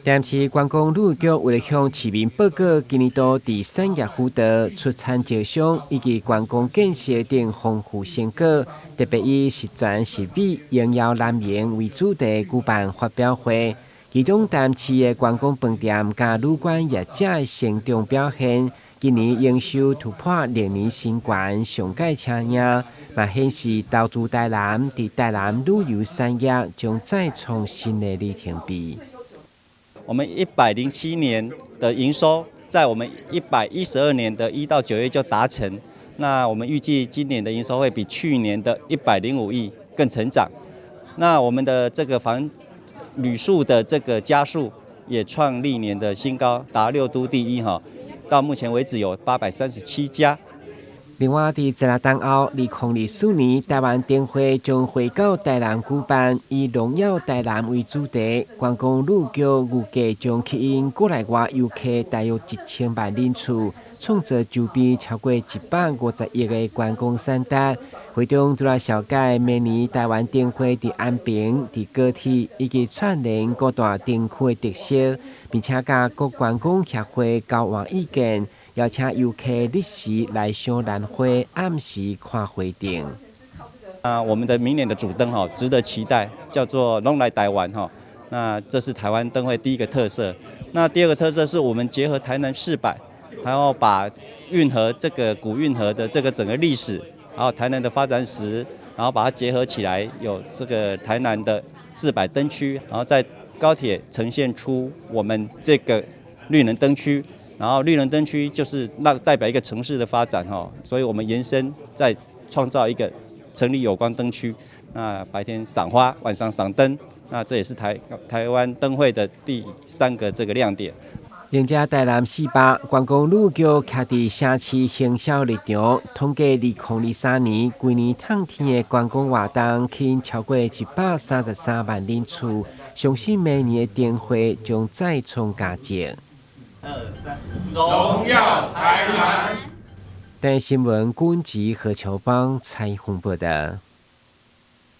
台南市觀光旅局為了向市民報告今年度佇產業輔導、出產招商以及觀光建設等豐富成果，特別以食全食美、榮耀南瀛為主題舉辦發表會。其中，台南市的觀光飯店佮旅館業者的成長表現，今年營收突破歷年新高，上蓋車贏，嘛顯示投資台南，佇台南旅遊產業將再創新的里程碑。我們107年的營收，在我們112年的1到9月就達成。那我們預計今年的營收會比去年的105億更成長。那我們的這個房旅宿的這個家數也創歷年的新高，達六都第一哈。到目前為止有837家。另外，佇十六冬後，2024年台灣燈會將回到台南舉辦，以榮耀台南為主題，觀光旅局預計將吸引國內外遊客大約1000萬人次，創造周邊超過150億的觀光產值。會中除了紹介明年台灣燈會佇安平、佇高鐵以及串聯各大燈區的特色，並且佮各觀光協會交換意見。邀請遊客日時來賞蘭花，暗時看花燈。啊，我們的明年的主燈哈，值得期待，叫做“攏來台灣”哈。那這是台灣燈會第一個特色。那第二個特色是我們結合台南四百，然後把運河這個古運河的這個整個歷史，然後台南的發展史，然後把它結合起來，有這個台南的四百燈區，然後在高鐵呈現出我們這個綠能燈區。然後綠能燈區就是那代表一個城市的發展哈，所以我們延伸再創造一個城裡有光燈區，那白天賞花，晚上賞燈，那這也是台灣燈會的第三個這個亮點。迎接台南四百觀光旅局徛佇城市行銷立場，統計2023年規年當天的觀光活動吸引超過133萬人次，相信明年的燈會將再創佳績。二三，榮耀台南。台新聞君吉何秋芳採訪報道。